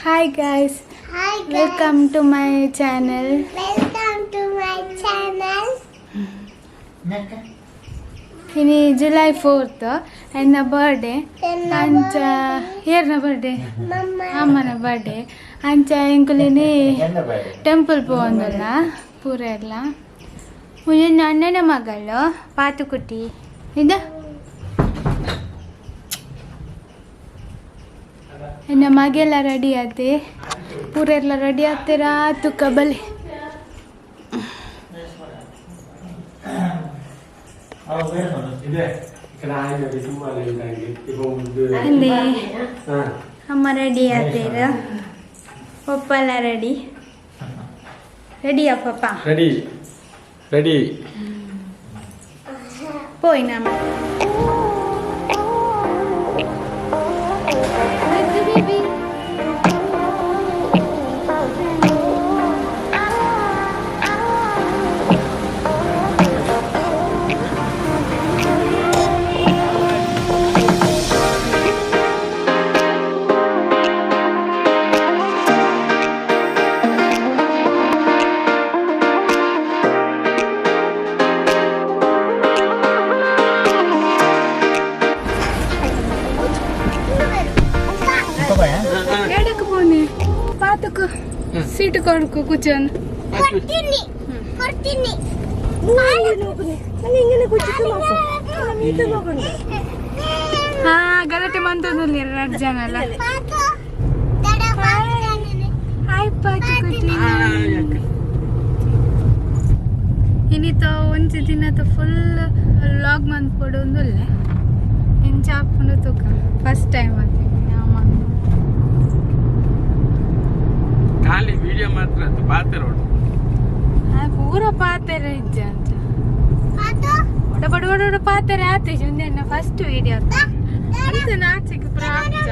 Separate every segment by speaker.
Speaker 1: Hi guys.
Speaker 2: Hi guys.
Speaker 1: Welcome to my channel.
Speaker 2: Welcome to my channel.
Speaker 1: ಇನಿ July 4th ಎನ್ನ birthday. ಅಂಚ ಏರ್ನ birthday?
Speaker 2: Mama.
Speaker 1: ಅಮ್ಮನ birthday. ಅಂಚ ಎಂಕುಲಿನಿ temple ಪೋವೊಂದುಲ್ಲ ಪೂರ ಎಲ್ಲ. ಉಂದೊಂದು ಅಣ್ಣನ ಮಗಳು ಪಾತುಕುಟ್ಟಿ ಇದು. ಎನ್ನ ಮಗೆಲ್ಲ ರೆಡಿ ಆತೆ, ಪೂರೆಲ್ಲ ರೆಡಿ ಆಗ್ತೀರಾ ತುಕ್ಕ ಬಲಿ. ಅಲ್ಲಿ ಅಮ್ಮ ರೆಡಿ ಆತೀರ, ಪಪ್ಪಲ್ಲ ರೆಡಿ. ರೆಡಿಯಾ ಪಪ್ಪ?
Speaker 3: Ready ready.
Speaker 1: ಪೋಯ್ ನಮ್ಮ ಬೇಬಿ. ಎಡಕ್ಕೆ ಪೋನೆ ಪಾತಕು ಸೀಟು ಕೊಡ್ಕು ಕೂಚನ್.
Speaker 2: ಕೊಡ್ತೀನಿ ಕೊಡ್ತೀನಿ.
Speaker 1: ಹಾ, ಗಲಾಟೆ ಮಂತದಲ್ಲಿ ಎರಡು ಜನ ಅಲ್ಲ. ಹಾಯ್ ಪಾತುಕುಟ್ಟಿ. ಇನ್ನಿತ ಒಂಜಿ ದಿನ ಫುಲ್ ವ್ಲಾಗ್ ಮನ್ಪೊಡು ಒಂದುಲ್ಲೆ ಎಂಚ ಆಪುಂಡು ತೂಕ. ಫಸ್ಟ್ ಟೈಮ್ ಆತ ಅಮ್ಮ.
Speaker 3: ಖಾಲಿ ವಿಡಿಯೋ ಮಾತ್ರ ಅದು ಪಾತ್ರ.
Speaker 1: ಆ ಪೂರ ಪಾತೆರ ಇಜ್ಜ ಅಂಚ ಬಡ ಬಡ ಬಡ ಬಡ ಪಾತೆರೆ ಆತೆ. ಒಂದೆನ್ನ ಫಸ್ಟ್ ವಿಡಿಯೋ ಅಂತ ನಾಚಿಗೆ ಪ್ರಾಪ್ತ.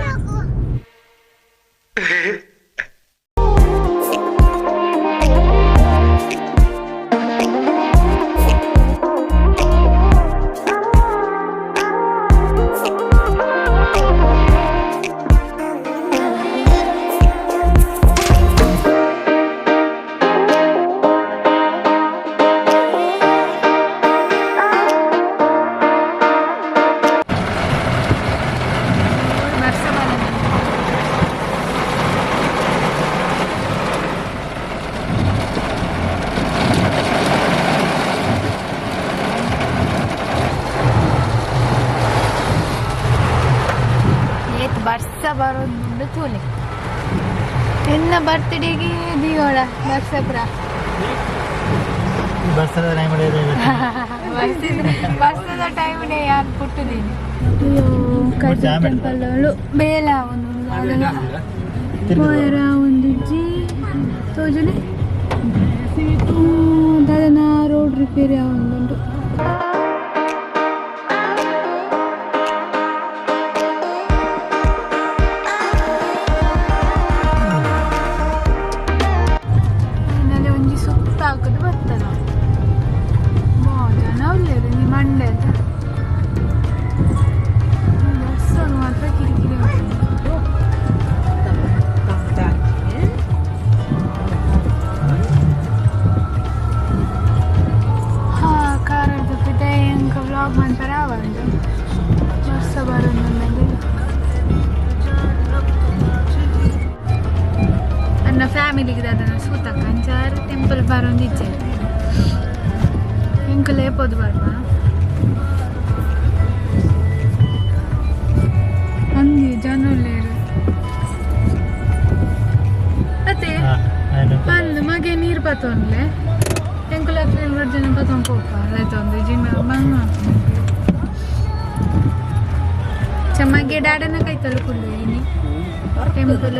Speaker 1: ಬರ್ಸ ಬರೋದು. ಏತ್ ಬರ್ಸ ಬರೋದು ತೂಲೆ. ಎನ್ನ ಬರ್ತ್ಡೇಗೆ ದಿಯೋಳ ಬರ್ಸಪ್ರ.
Speaker 4: ಬರ್ಸದ ಟೈಮ್.
Speaker 1: ಬರ್ಸದ ಟೈಮ್ ಯಾರು ಪುಟ್ಟುದೀನಿ. ಟೆಂಪಲ್ ಬೇಲ ಒಂದು ಪೋಯರ ಒಂದು ಜಿ ತೋಜುನೆ ದಾದನ ರೋಡ್ ರಿಪೇರಿ ಆವೊಂದುಂಡು. ಇನ್ನಲ್ಲಿ ಒಂಜಿ ಸುತ್ತ ಹಾಕುದು ಬರ್ತದ. ಜನ ಉಲ್ಲೆರ್ ಈ ಮಂಡೆ ಬರ್ಸಗ್ ಮಾತ್ರ ಕಿರಿಕಿರಿ ಆಗ್ತದೆ. ಹಾ, ಕಾರಡ್ದು ಪಿದಾಯಿ ಎಂಕ್ ವ್ಲಾಗ್ ಮನ್ಪರ ಆವಂದು ಬರ್ಸ ಬರೋದು. ನನ್ನ ಫ್ಯಾಮಿಲಿಗೆ ದಾದನ ಸೂತಕ್ಕ ಅಂಚಾರ ಟೆಂಪಲ್ ಬರೋಂದಿಜ್ಜೆ. ಎಂಕುಲು ಏಪೋದು ಬರ್ಬ ಅಂದಿ ಜನ ಉಲ್ಲೇರು ಅತ್ತೆ. ಅಂದ್ ಮಗೆ ನೀರು ಪತ್ತೊಂದ್ಲೆ. ಎಂಕುಲು ಅಕ್ಲೆನ್ ರಡ್ಡ್ ಜನ ಪತ್ತೊಂದು ಪೋಪ ಲೆತ್ತೊಂದು ಜಿನ್ನ ಬಂಗ್. ಚಮಗೆ ಡಾಡನ ಕೈತಲ್ ಕುಲ್ಲು. ಇನಿ ಟೆಂಪಲ್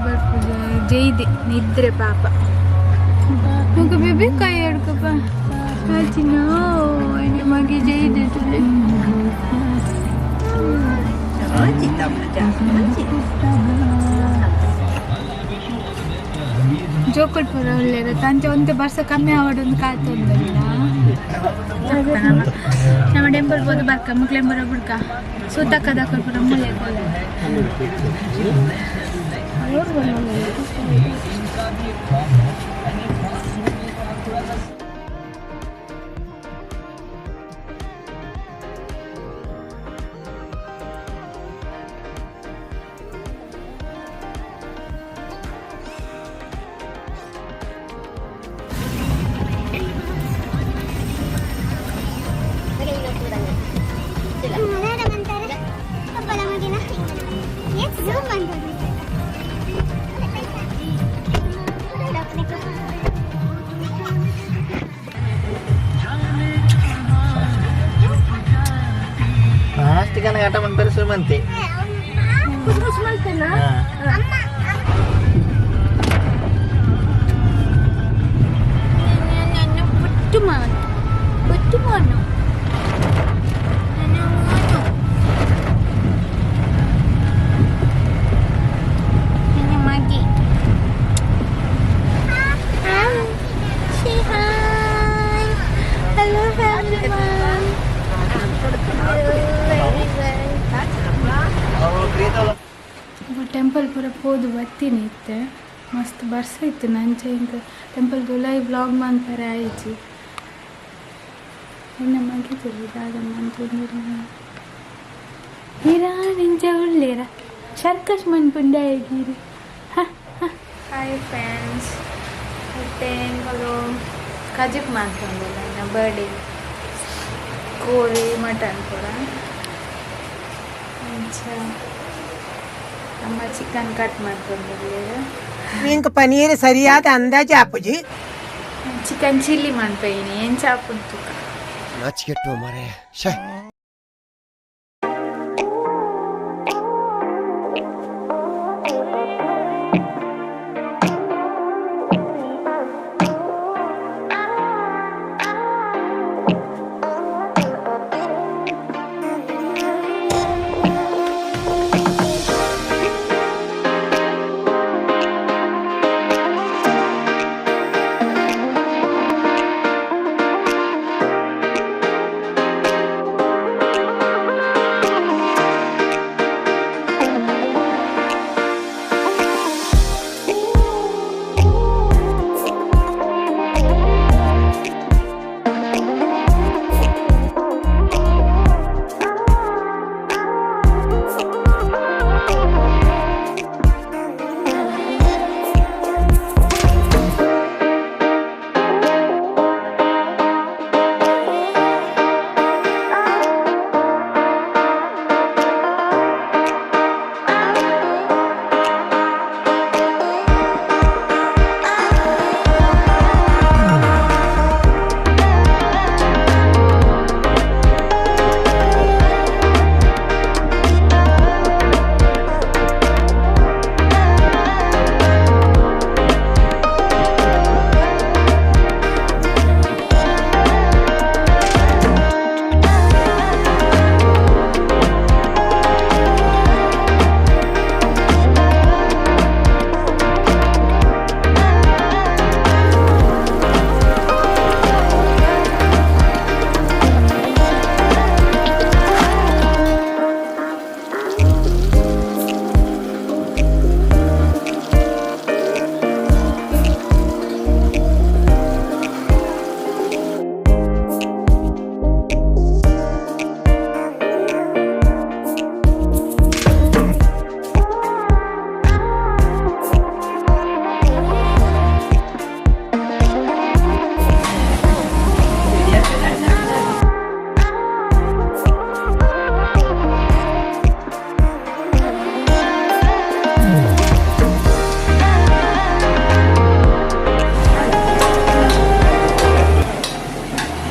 Speaker 1: ಬರ್ಪುಜ ಜೈದೆ ನಿದ್ರೆ ಪಾಪ. ಮುಗ ಬೇಬಿ ಕೈ ಹಿಡ್ಕಪ್ಪ ಚಿನ್ನ. ಮಗೆ ಜೈದೆ ತುಲೆ. ಜೋಕುಲ್ ಪೂರ ಉಲ್ಲೆರ್. ಅಂಚ ಒಂತೆ ಬರ್ಸ ಕಮ್ಮಿ ಆವಡೊಂದು ಕಾತೊಂದುಲ್ಲ. ನಮ್ಮ ನಮ್ಮ ಟೆಂಪಲ್ ಪೋದು ಬರ್ಕ ಮುಕ್ಲೆಂ ಬರ ಬುಡ್ಕ ಸೂತಕ್ಕದ ಪೂರ ಮೂಲೆ ಪೋದು.
Speaker 4: ಆಟ ಮನ್ಪೆರೆ ಸುಮಂತೆ.
Speaker 1: Hello everyone. Temple ಪೂರ ಪೋದು ಬತ್ತೀನಿ ಇತ್ತೆ. ಮಸ್ತ್ ಬರ್ಸ ಇತ್ತು ನಂಚೆ. ಇಂಕ ಟೆಂಪಲ್ ದುಲಾಯಿ ವ್ಲಾಗ್ ಮನ್ಪರೆ ಆಯ್ಚಿ. ಎನ್ನ ಮಗೆ ದಾದ ಮಂತೊಂದುಲ್ಲ ಇರಾ ನಿಂಚ ಉಳ್ಳೇರ ಸರ್ಕಸ್ ಮನ್ಪುಂಡ ಹೇಗಿರಿ. ಹಾಯ್ ಫ್ರೆಂಡ್ಸ್, ಮತ್ತೆ ಎಂಕುಲು ಕಜಿಪ್ ಮಾಡ್ಕೊಂಡಿಲ್ಲ ನನ್ನ ಬರ್ಡೇ, ಕೋಳಿ ಮಟನ್ ಪೂರ. ಅಂಚ ಅಮ್ಮ ಚಿಕನ್ ಕಟ್ ಮಾಡ್ಕೊಂಡಿಲ್ಲ.
Speaker 5: ನಿಂಕ್ ಪನೀರ್ ಸರಿಯಾದ ಅಂದಾಜು ಆಪುಜಿ.
Speaker 1: ಚಿಕನ್ ಚಿಲ್ಲಿ ಮನ್ಪೈನಿ ಎಂಚ ಆಪುಂಡು ತುಕ.
Speaker 6: ನಾಚಿಕೆಟ್ಟು ಮಾರೆ ಶೇ.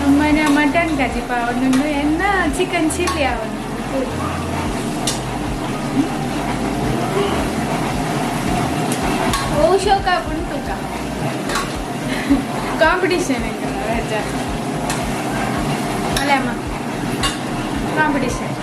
Speaker 1: ಅಮ್ಮನ ಮಟನ್ ಕಜಿಪ ಒಂದೊಂದು ಎನ್ನ ಚಿಕನ್ ಚಿಲ್ಲಿ ಅವನು. ಓ ಶೋಕ ಉಂಟುಕ ಕಾಂಪಿಟಿಷನ್ ರಜಾ ಅಲ್ಲ ಅಮ್ಮ, ಕಾಂಪಿಟಿಷನ್.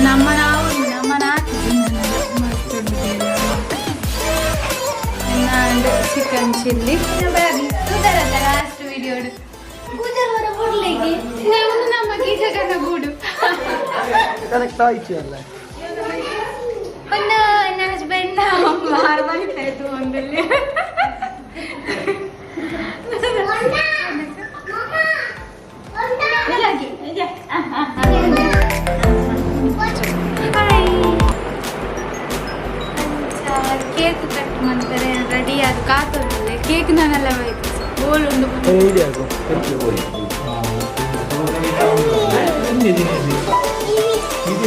Speaker 1: ನಮ್ಮ ನಾವು ನಮ್ಮ ಮಸ್ತ್ ಚಿಕನ್ ಚಿಲ್ಲಿ ಲಾಸ್ಟ್ ವಿಡಿಯೋ ನಮ್ಮ ಗೀಜಗನ ಗೂಡು.
Speaker 4: ಕನೆಕ್ಟ್ ಆಯ್ತು ಅಲ್ಲ.
Speaker 1: ಒಂದು ನನ್ನ ಹಸ್ಬೆಂಡ್ ಮಾರ್ಬಲ್ ಒಂದಲ್ಲಿ. ಕೇಕ್ ಕಟ್ ಮಾಡ್ತಾರೆ, ರೆಡಿ. ಅದು ಕಾತೊಂದಿಲ್ಲ ಕೇಕ್ ನಾನೆಲ್ಲ ಬೋಲ್ ಉಂಡು. Happy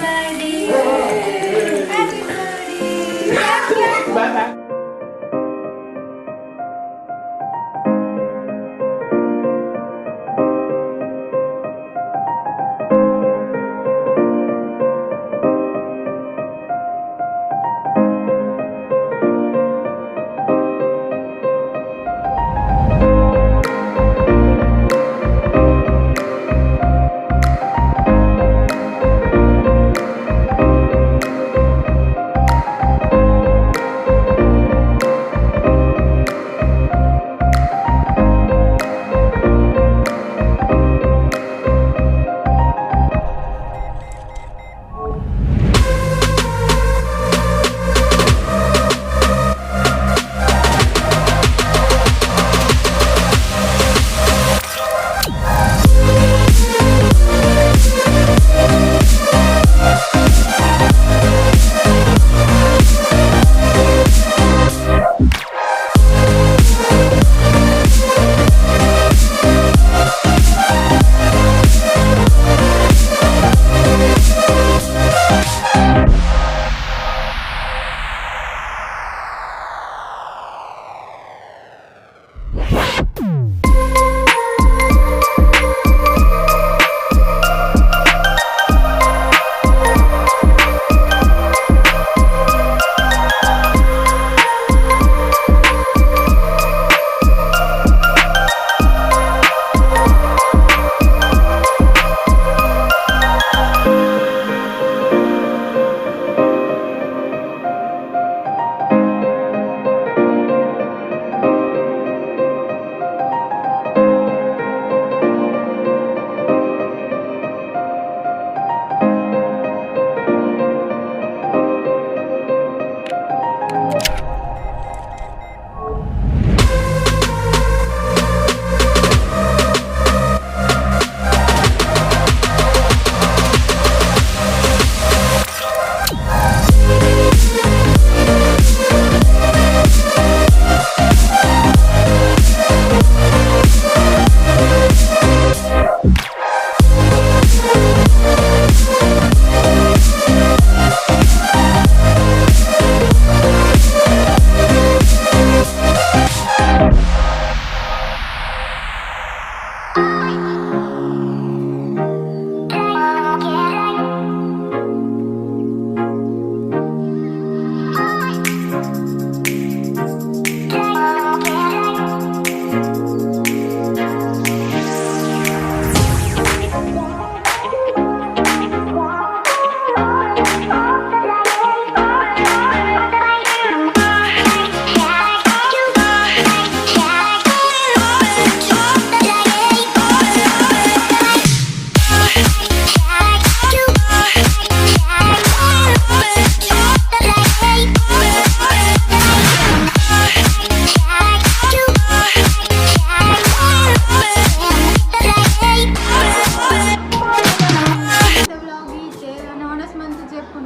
Speaker 1: birthday. Happy birthday.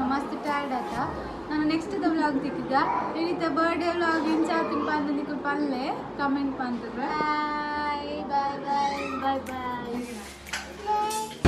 Speaker 1: ನಮ್ಮ ಮಸ್ತ್ ಟೈರ್ಡ್ ಆತ. ನಾನು ನೆಕ್ಸ್ಟ್ ದ ವ್ಲಾಗ್ ತಿಕ್ಕಿದ್ದ. ಇನಿತ ಬರ್ಡೇ ವ್ಲಾಗ್ ಇಂಚ ಆತಿನ ಪಂದ್ ನಿಕುಲು ಪಲ್ಲೆ ಕಮೆಂಟ್ ಪಂತದ.
Speaker 2: Bye bye bye bye bye.